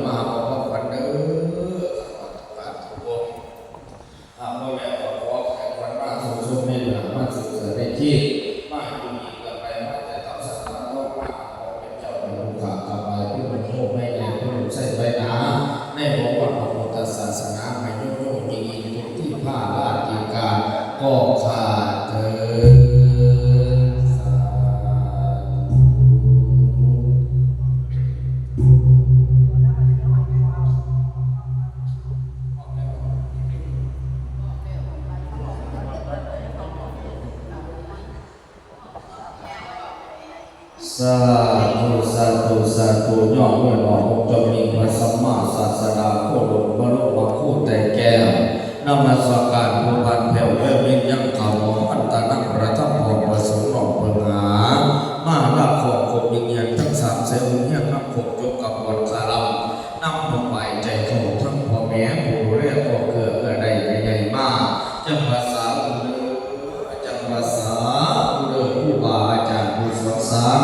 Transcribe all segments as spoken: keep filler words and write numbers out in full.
มาหาหมอพร้อมกันเด้อ สาธุ สาธุ หากว่าแม่ขอขอให้วันมาสู่สุขในหลังมาสู่เสือในที่มาอยู่ดีกันไปมาแต่ทำสัตว์ทั้งโลกมาขอเป็นเจ้าเป็นลูกข้ากลับไปเพื่อมันโชคให้แน่เพื่อมันใส่ไว้หนาในหัววันพระพุทธศาสนาให้โยโย่ยิงยิงทุกที่ผ้าราชกิจการก็ขาดเถิด สาธุ สาธุ สาธุ สาธุ ย่อเมื่อหนอองค์เจ้ามีพระสัมมาศาสดาโคดมบรมครูแต่แก้ว นมัสการผู้พันแผ่วแว่วิญญาณขาวหมอพันตานักประทับพรประสงค์น้อมเปิงหา มาลาของคมยิงเยียนทั้งสามเสองเฮียนนักคงจบกับวันคาลัม นำถวายใจของทั้งพ่อแม่ผู้ดูแลพ่อเกือเอื้อใดใหญ่ๆมา จังภาษาผู้เด้อ จังภาษาผู้เด้อ ผู้บาอาจารย์ผู้สอนสาร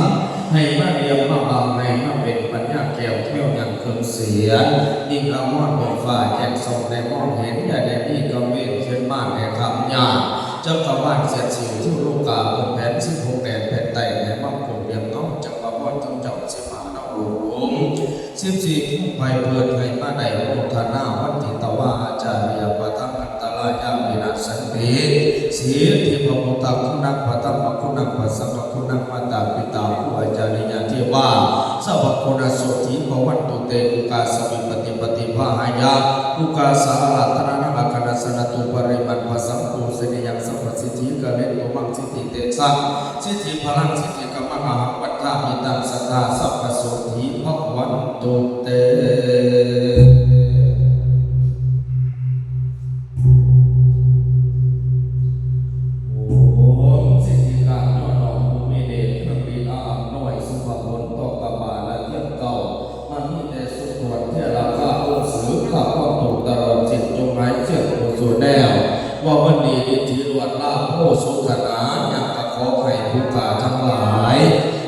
ให้มาเรียมมาบังให้มาเป็นปัญญาแก้วเที่ยวยังเครื่องเสียง ยิ่งอมรดอกฟ้าแจ้งส่องได้มองเห็น อย่าได้มีกังเวรเช่นบ้านในคำยากจักรวาลเสียดสีทุโลกาบนแผ่นสิบหกแดนแผ่นใต้ในมังคงเรียงเงาจักรวาลทั้งเจ้าสิบห้าดาวดวง สิบสี่ผู้ไปเปิดให้มาได้โมทนาวันติตวาอาจาริยปะทังอันตรายาวินาศสันติ สิทธิพระพุทธคุณังพระธรรมคุณังพระสังฆคุณังมาตาปิตาครูอาจาริยเทวา สัพพคุณโสติภวันตุเต อุกาสมิปติปติภาหายะ อุกาสาอาราธนานังอาคณะสนตุปริมันพระสังฆูสนิยังสัพพสิทธิกาเลตุมังสิทธิเตสัง สิทธิพลังสิทธิกำมังอหังวัฏฐามิตังสัทธาสัพพโสติภวันตุเต โอมสิทธิกาญจนดอกภูมิเดชเครื่องดีอาบน้อยสุภพลตกกบาลและเทียบเก่า มันมีแต่สุขสวัสดิ์เทระข้าองค์สืบข้าก้องถูกตลอดสิ้นจงหายเชื่อผู้สู่แนว ว่าวันนี้อิทธิล้วนลาโพสุขนาอยากจะขอให้ผู้ข้าทั้งหลาย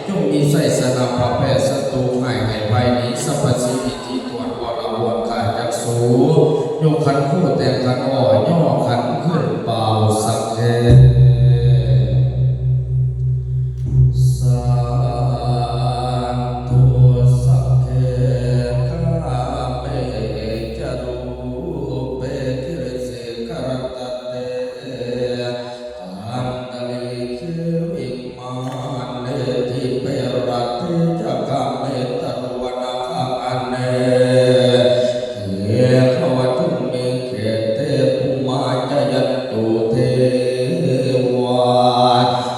จงมีไสยชนะประเภทศัตรูให้ให้ภัยหนีสัพพสิ่งอิทธิตวนวรวรกายจักสูยกขันคู่แต่งขันอ่อนย่อขันขึ้นเป่าสักแค่ สาธุ สักแค่กาเมจรูเปกิริสิขรัตเต จันตลิขิวิมานเนทิเปรัตติจักขเมตตรุวนาคาเนเขขวัตถุมิเขเตภุมาจยันตุเทวา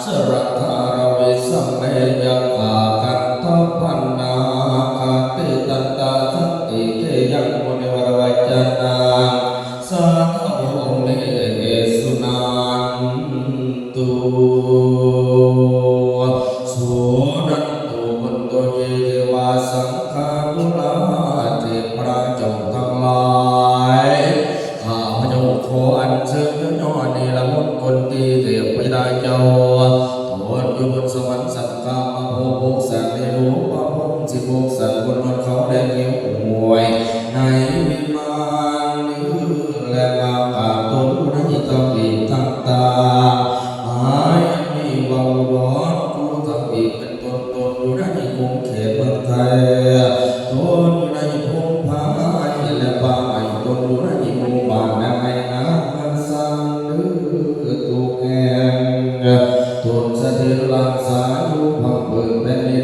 สรัทธารวิสเมยขคันทปนาคติตันตาสันติเกยังมุนิวรวัจจนัง สาธุเมสุนันตุ สุนันตุ บุญโตเยเทวาสังฆานุราเทพระเจ้าทั้งหลาย ข้าพระเจ้าขออัญเชิญยอดเนรมนต์คนที่เทพยดาเจ้า ตนอยู่บนสวรรค์สันกามภพหกสันในโลกภพสิบหกสันบนนอนเขาแดงเขียวอวย ในวิมานนี้และอากาศตนอยู่ในทวีปต่างๆ หมายอันนี้ว่าอุดรกูทวีปเป็นต้นตนอยู่ในกรุงเขตเมืองไทย ตนอยู่ในพงไพรและป่าไม้ตนอยู่ในหมู่บ้านและในนาเมืองสันหรือตุกแห่ง ตนสถิตรักษาอยู่พังเปิดแผ่นดิน